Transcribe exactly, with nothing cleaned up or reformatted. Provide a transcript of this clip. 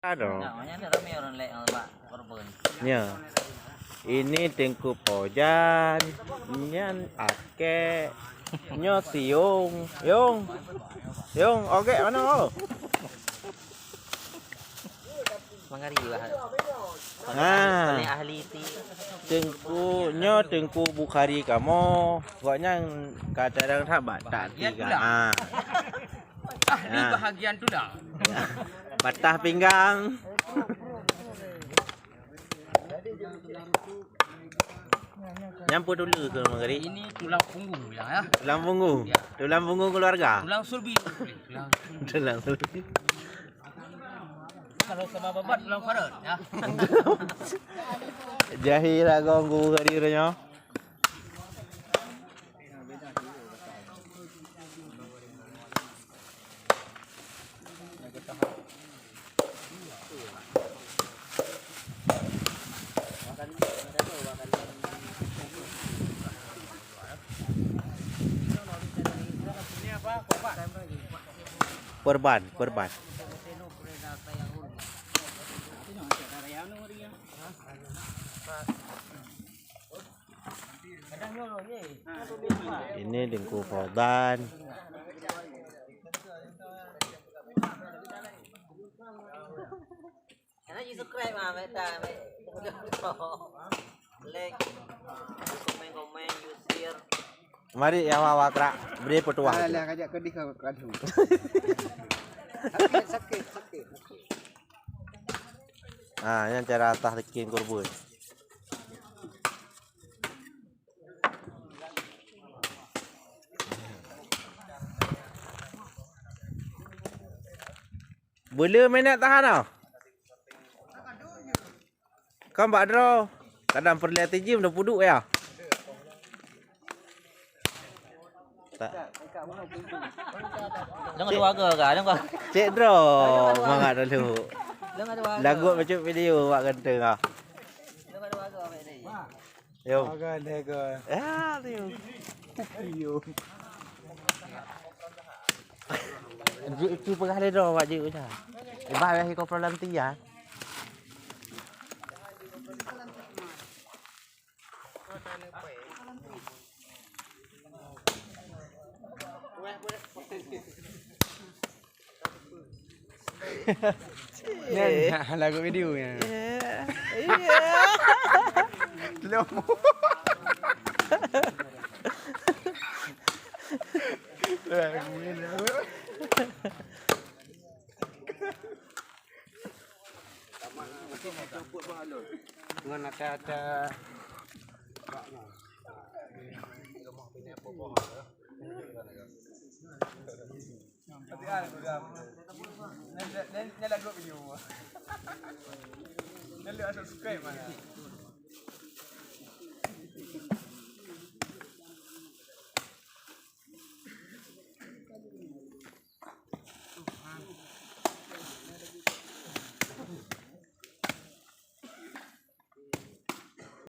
Aduh. Nah, makanya ada ramai orang lek bak korban. Ya. Ini Teungku Pojan, nyan Akek, nyoe Siung. Yung. Yung, Ogek mana, oh? Mangari lah. Ha. Paling ahli ti. Teungku, nyoe Teungku Bukhari kamoe. Gobnyan ka tarang that bak taktik. Ha. Ahli bahagian tulang. Patah pinggang. Nyan peue tulang keuh, Mak Gari? Ini tulang punggung ya, ya. Tulang punggung. Ya. Tulang punggung keluarga. Tulang sulbi. Tulang sulbi. Tulang sulbi. Kalau sama babat, tulang parat ya. Jahil lah kau, Mak Gari, nyoe. Perban, perban. Ini Teungku Fauzan. Karena subscribe mah, meta, like, komen-komen, share. Mari ya, wawa krak beri petuah. Alah, kajak ke di kau kadu. Sakit, sakit, sakit, sakit. Ah, yang cara atas tekin korban. Bule minat tahan tau. Kan bak droe. Kadang peureulèe tijim dah puduk ya. Tak. Jangan dua ga, jangan. Cek droe mangat dulu. Lagu macam video wak ganteng ah. Yo. Agak lega. Ya, tu. Yo. Jik itu peugah le doh wak jik ucah. Ibah weh iko pelan ti ya. Nyan, lagu video nyan. Iya. Iya. Slow mo. Lagu ni. Ngon ata-ata. Nanti ada program. Nanti, nanti, nanti lagu video. Nanti ada subscribe mana?